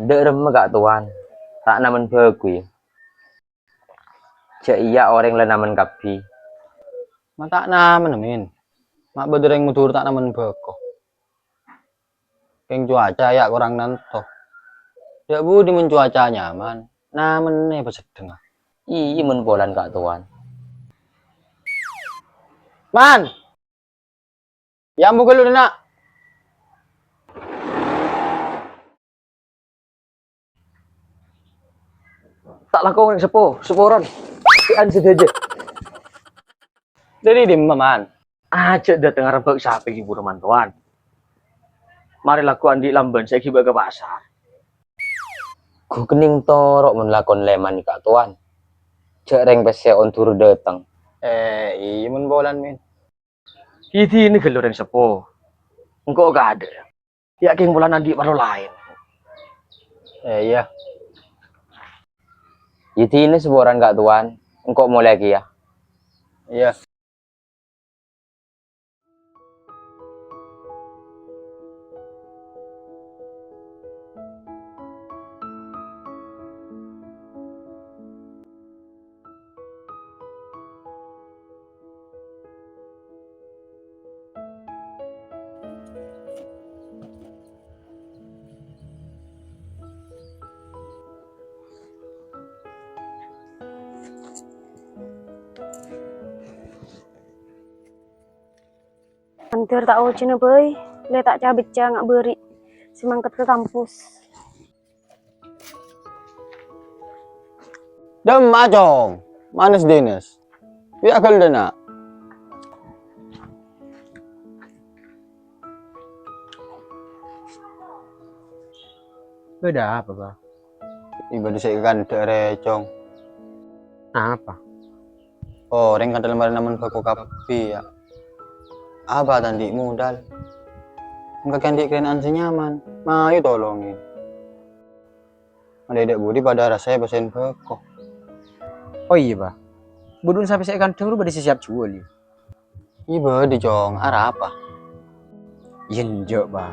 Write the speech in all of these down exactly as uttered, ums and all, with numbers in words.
Dâ' remma, Ka' Towan, ta' namen bhâko, yâ. Jhâ' iyâ orèng la namen kabbhi. Ma' ta' namen, Min. Ma' bâdâ rèng Madhurâ ta' namen bhâko. Kèng cuaca yâ korang nanto. Dâ' budi mon cuaca nyaman, namennè paseddhângnga. Iyâ, mon polana, Ka' Towan. Man! Yâ, ambu ghâllu, Nana. Ta' langkong, Rèng Seppo, saporon. Pi'an sadhâjâ. Dâri dimma, Man? Ajjhâ' dâteng arebbhâk sapè ghi' buru, Man, Towan. Marè lagghu' andi' lambân sè èghibâ ka pasar. Ghu kennèng toro' mon lakon lèman, Ka' Towan. Jhâ' rèng pèssè ondur dâteng. Eh, iyâ, mon polana, Min. Ghi' dinah ghâllu, Rèng Seppo. Engko' kaadâ'. Yâ, kèng polana andi' parlo laèn. Eh, iyâ. Ghi' dinah saporon, Ka' Towan. Engko' molè kèya. Iyâ. Mandhâr ta' ojhânna bhâi, lè ta' ca-bâcca nga' bâri' sè mangkat ka kampus. Dimma, Cong? Manes-dines. Yâ, ghâllu, Nana. Bâdâ apa, Bâ? Ibâdâ sè èkandhâ' rè, Cong. Apa? Orèng kadhâng marè namen bhâko kabbhi, yâ. Abâ' ta' andi' modal. Engko' andi' karèna'an sè nyaman, mayu tolongè. Mon dâ' budi padâ arassa pèssèna bhâko. Oh iyâ, Bâ. Budhun sapè sè èkandhâng rowa bâdâ sè siap juwâl, yâ? Iyâ bâdâ, Cong. Arapa? Iyâ enjâ', Bâ.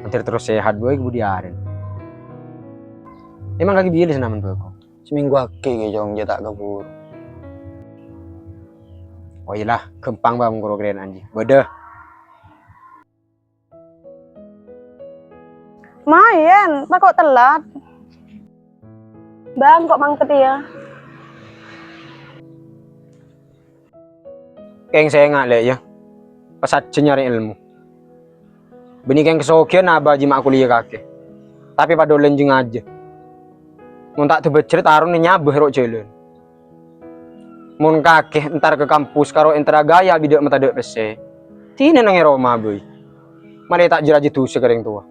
Mandhâr terros sehat bhâi ka budi arèn. Emang kakè bilâ sè namen bhâko? Samènggu aghi', Cong, jhâ' ta' kabhuru. Oh iyâ la, ghâmpang, Bâ, mon karo karèna'an jiyâ. Bâdâ. Maèn, tako' tellat. Bâ, engko' mangkat, yâ. Kèng sènga', Lè', yâ. Pas ajjhâ nyarè èlmo. Bânnè kèng kasoghiyân abâ' jiyâ ma' kuliya kakè. Tapè padâ ollè jhâ' ngajhâ. Mon ta' dâbâjjhâr tarona nyabâ ro' jhâlân. Mon kakè entar ka kampus karo entara ghâjâ bi' dâ' matadâ' pèssè, dinah neng è roma bhâi. Malè ta' jâ-rajâ dhusa ka rèng towa.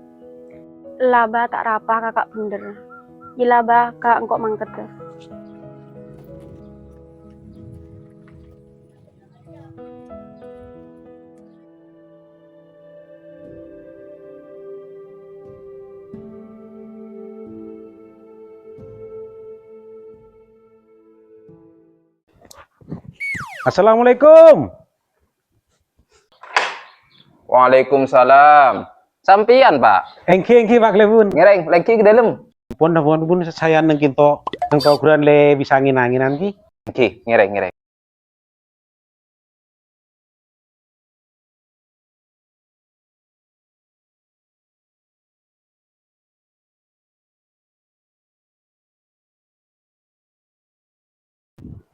Ella, Bâ, ta' arapa, Kaka' bhendher. Ella, Bâ, Ka' engko' mangkat, Bâ. Assalamualaikum. Waalaikumsalam. Sampèyan, Pak? Èngghi, èngghi, Pak Glebun. Ngèrèng, lèngghi ka dâlem. Pon, pon, pon, saèyan neng kènto, neng toghârân lè bisa angin-anginan, ghi. Èngghi, ngèrèng, ngèrèng.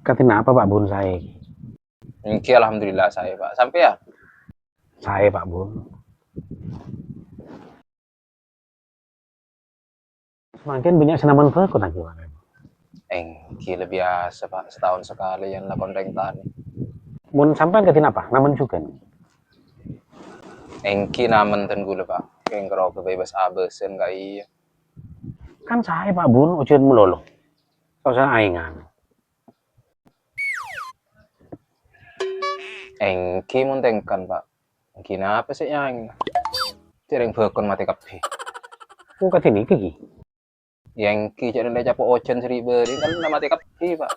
Kadhi napa, Pak Bun, saè? Èngghi, alhamdulillah, saè, Pak. Sampèyan? Saè, Pak Bun. Samangkèn bânnya' sè namen bhâko, ta' ghi, Pak? Èngghi, la biyasa, Pak. Sataon sakalè yâ lakon rèng tanè. Mon sampèyan kadhi napa? Namen jhughân? Èngghi, namen ten kaulâ, Pak. Kèng karo ghâbây bâs-abâsân ka'iyâ. Kan saè, Pak Bun, ojhân malolo. Ta' osa aèngan. Èngghi, mon tèngkan, Pak. Èngghi napa sè nyaèng? Jhârèng bhâkona matè kabbhi. Oh, kadhi nèka, ghi? Yâ èngghi, jhâ' lè capo' ojhân sè ri'-bâri' kan matè kabbhi, Pak.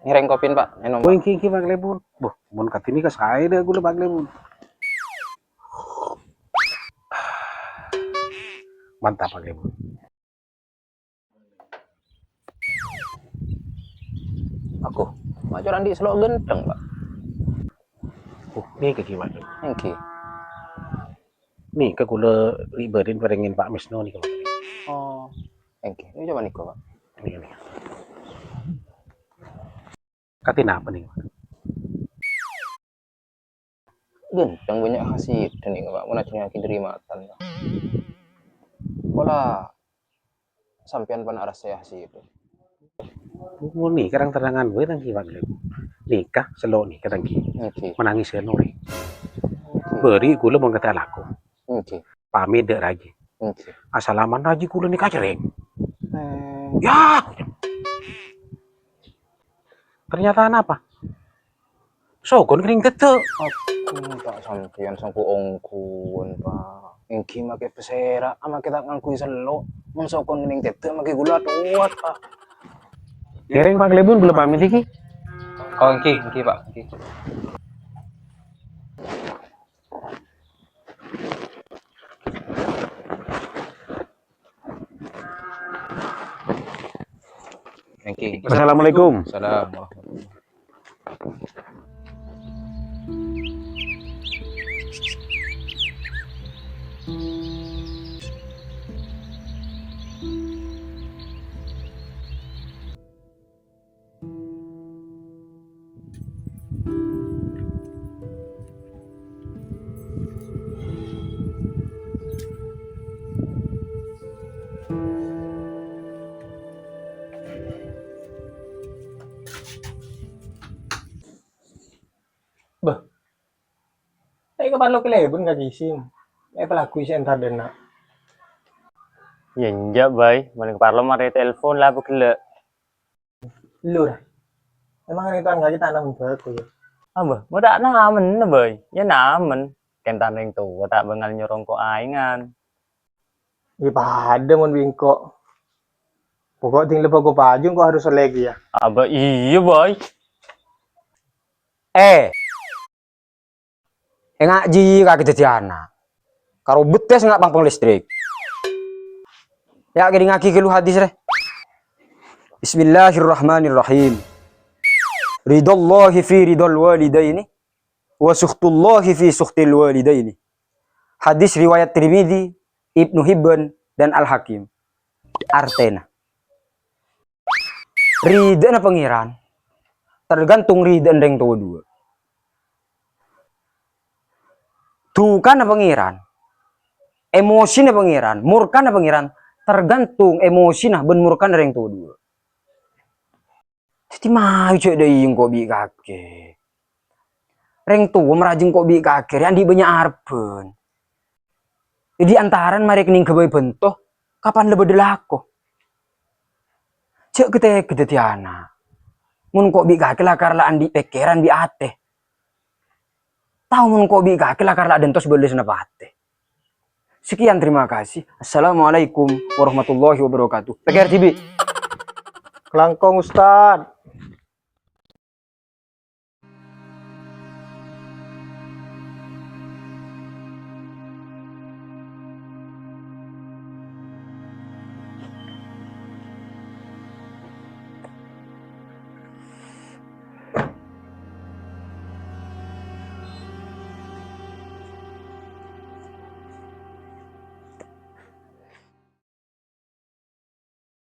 Ngèrèng kopina, Pak. Ènom, Pak. Oh, èngghi, èngghi, Pak Glebun. Boh, mon kadhi nèka saè dhâ' kaulâ, Pak Glebun. Mantap, Pak Glebun. Aku, ma' cora' andi' sello' ghântheng, Pak. Oh, nèka ghi, Pak. Èngghi. Nèka kaulâ ri'-bâri'na parèngèn Pak Misno nèka, Pak. Oh, èngghi. Nèka coma nèka, Pak. Nèka, nèka. Kadhi napa nèka, Pak? Ghântheng bânnya' hasidhâ nèka, Pak. Mon ajhârengngaghi dhâri matan, Pak. Pola sampèyan pan arassa hasidhâ. Mon nèka rang-terrangan bhâi, tang ghi, Pak Glebun. Nèka, sello' nèka, tang ghi. Èngghi. Menangis kan orèng. Èngghi. Bâri' kaulâ mon kadhi alako. Èngghi. Pamèt dhâ' rajina. Èngghi. Asalaman rajina kaulâ nèka cerrèng. Eh. Ya! Ternyata napa? Sokon kènèng tèdhâ'. Aduh, ta' sampèyan sangko' ongghuwân, Pak. Èngghi makè pasèra, makè ta' ngangghuy sello'. Mon sokon kènèng tèdhâ', makè kaulâ towat, Pak. Ngèrèng, Pak Glebun, kaulâ pamèt, èngghi. Oh, èngghi, èngghi, Pak. Èngghi. Èngghi. Assalamualaikum. Salam warahmatullahi. Bâh. Saè kaparlo kalèbun ka Kisim. Èpalagghu sè entar dâ' enna'. Yâ enjâ', Bâi. Mon kaparlo marè telpon la ghellâ'. Lur. Emang rèng towan kakè ta' namen bhâko, yâ? Abâ, mon ta' namen, Bâi. Yâ namen. Kèng tan rèng towa ta' bângal nyoro engko' aèngan. Yâ padâ mon bi' engko'. Pokok ding lebbi ko paju engko' harus ollè kèya. Abâ iyâ, Bâi. Eh. Enga' jiyâ kakè dhâddhi ana'. Karo bettès enga' pang-pang listrik. Yâ, kèdingngaghi ghâllu hadis rè. Bismillahirrahmanirrahim. Ridallahi fi ridal walidaini, wa sukhtullahi fi sukhtil walidaini. Hadis riwayat Tirmidzi, Ibnu Hibban, dan Al-Hakim. Artèna, ridhâna Pangèran tergantung ridhâna rèng towa duwâ'. Dukana Pangèran, emosina Pangèran, murkana Pangèran tergantung emosina bân murkana rèng towa duwâ'. Dhâddhi mayu jhâ' dhâi engko' bi' kakè. Rèng towa marajâ engko' bi' kakè rè andi' bânnya' arebbhân. È di antarana marè kennèng ghâbây bhânto, kapan la bâdâ lako. Jhâ' ghâtèghâ dhâddhi ana'. Mon engko' bi' kakè lakar la andi' pèkkèran bi' atè. Tao mon engko' bi' kakè lakar la adântos bâlâsânna patè. Sekian, terima kasih. Assalamualaikum warahmatullahi wabarakatuh. P K R T V. Kalangkong, Ustad.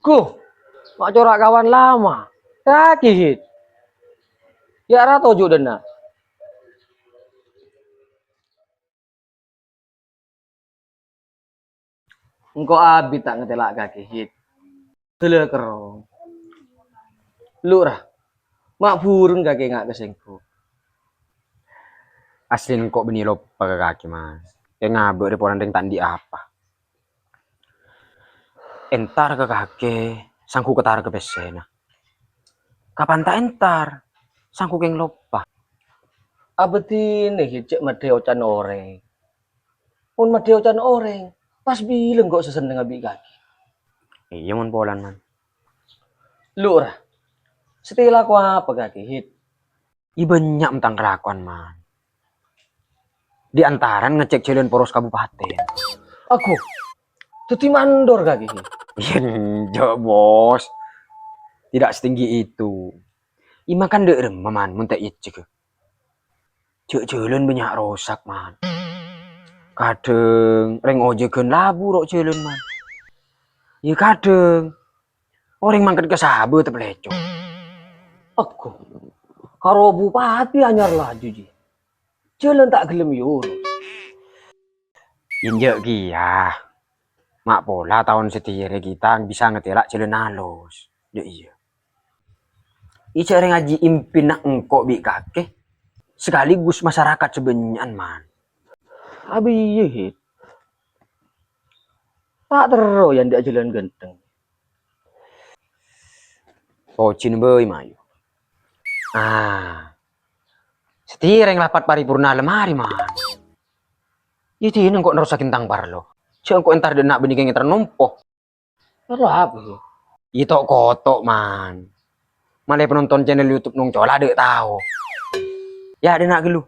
Guh, ma' cora' kawan lama. Kakè, Hit. Yâ, ra toju' dânna'. Engko' abit ta' ngatèla' kakè, Hit. Dâlâ kerrong. Lu, ra. Ma' burun kakè nga' ka sèngko'. Asli engko' bânnè loppa ka kakè, Mas. Kèng abâ' rè polana rèng ta' andi' apa. Entar ka kakè, sangghu katara ka pèssèna. Kapan ta' entar, sangghu kèng loppa. Abdhina ghi' jhâ' maddhâi oca'na orèng. Mon maddhâi oca'na orèng, pas bilâ engko' sè sennengnga bi' kakè. Iyâ, mon polana, Man. Lu, ra. Satèya lako apa kakè, Hit? Iyâ bânnya' mon tang kalakowan, Man. Di antarana ngecek jhâlân poros kabupatèn. Aghâ, dhâddhi mandor kakè, Hit? Iyâ, enjâ', Bos. Tidak setinggi itu. Iyâ makan dâ' remma, Man, mon ta' ècek. Jhâ' jhâlân bânnya' rosak, Man. Kadhâng rèng ojhâghân labu ro' jhâlân, Man. Iyâ kadhâng orèng mangkat ka sabâ tapalèco'. Aghâ, karo bupati anyar laju, Ji. Jhâlân ta' ghellem èyorus. Enjâ' kèya. Ma' pola taon satèya rè kita bisa ngatèla' jhâlân alus. Yâ iyâ. Iyâ jhâ' rèng ajhi impèna engko' bi' kakè, sakaligus masarakat sè bânnya'an, Man. Abâ iyâ, Hit. Ta' terro yâ andi' jhâlân ghântheng. Pojhina bhâi, mayu. Ah. Satèya rèng rapat paripurna la marè, Man. Iyâ dinah engko' nerrossaghi tang parlo. Jhâ' engko' entar dâ' enna' bânnè kèng entar nompo. Parlo apa, Bro? Iyâ to'-koto', Man. Malè panonton channel YouTube Nong Cola dâ' tao. Yâ, dâ' enna' ghâllu.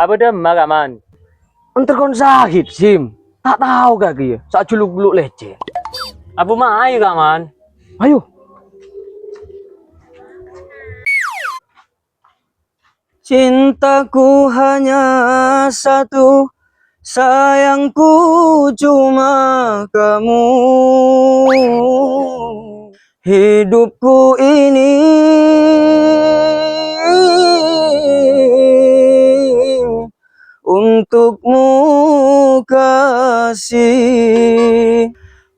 Abâ' dâ' emma, Ka' Man? Entar kon sahid, Sim. Ta' tao kakè iyâ, sajhuluk-ghuluk lècèr. Abâ' mayu, Ka' Man. Ayo. Cintaku hanya satu, sayangku cuma kamu. Hidupku ini untukmu, kasih.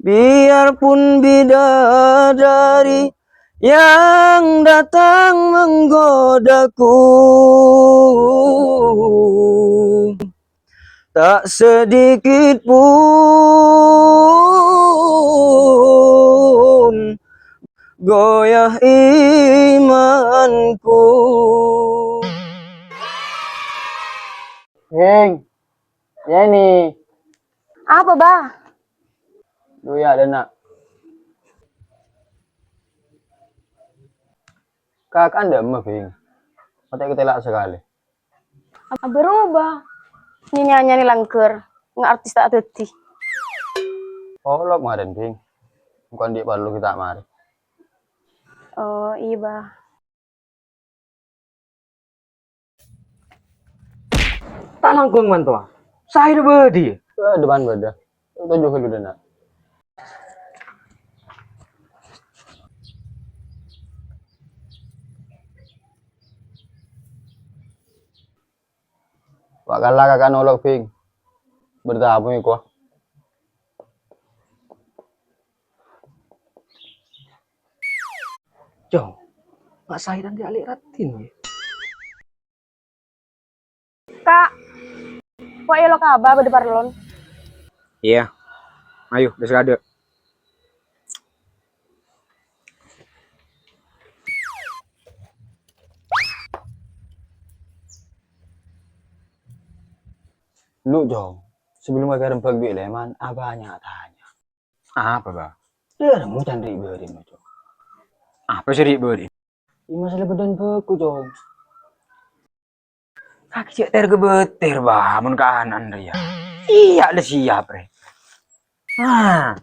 Biarpun bidadari yang datang menggodaku, tak sedikit pun goyah imanku. Heng, Yeni. Apa, Ba? Dhu yâ, dâ' enna'. Kaka'an dâ' emma, Bhing? Patè' katèla' sakalè. Abâ' rowa, Ba. Nyanyi-nyanyi langghâr, nga' artis ta' dhâddhi. Olok marèn, Bhing. Engko' andi' parlo ghi' ta' marè. Oh, iyâ, Ba. Ta' langkong, Man, towa. Saè dâ' bâdâ, yâ? Eh, dâ' man bâdâ. Toju' ghâllu dâ' enna'. Wa' kala kaka'an olok, Bhing. Bertamu iko. Jong, Pak Said andi' alè' raddhin, yâ? Ka', wa' èolok Abah bâdâ parlon. Iyâ. Ayo, dâ' sakadâ'. Lu, Jong, sebelum kakè rembhâk bi' Leman, abâ' nya-tanya. Apa, Bah? Dâ' remma can ri'-bâri'na, Jong? Apa sè ri'-bâri'? Yâ, masalah bâdân bhâko, Jong. Kakè jhâ' tèr-ghâbâtèr, Bah, mon kaana'an rèya. Iyâ, la siap, rè. Ah,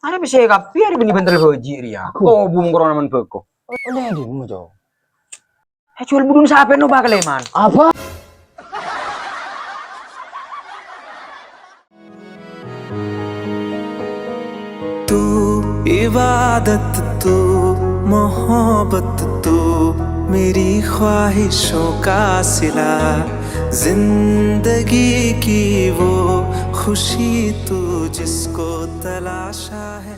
arèya pèssè kabbhi, arèya bânnè bhântel bhâji' rèya. Aku. Kobung korona mon bhâko. Ollè dimma, Jong? Èjhuwâl budhuna sapèna, Bah, ka Leman. Apa? तू इबादत, तू मोहब्बत, तू मेरी ख्वाहिशों का सिला, जिंदगी की वो खुशी तू जिसको तलाशा है।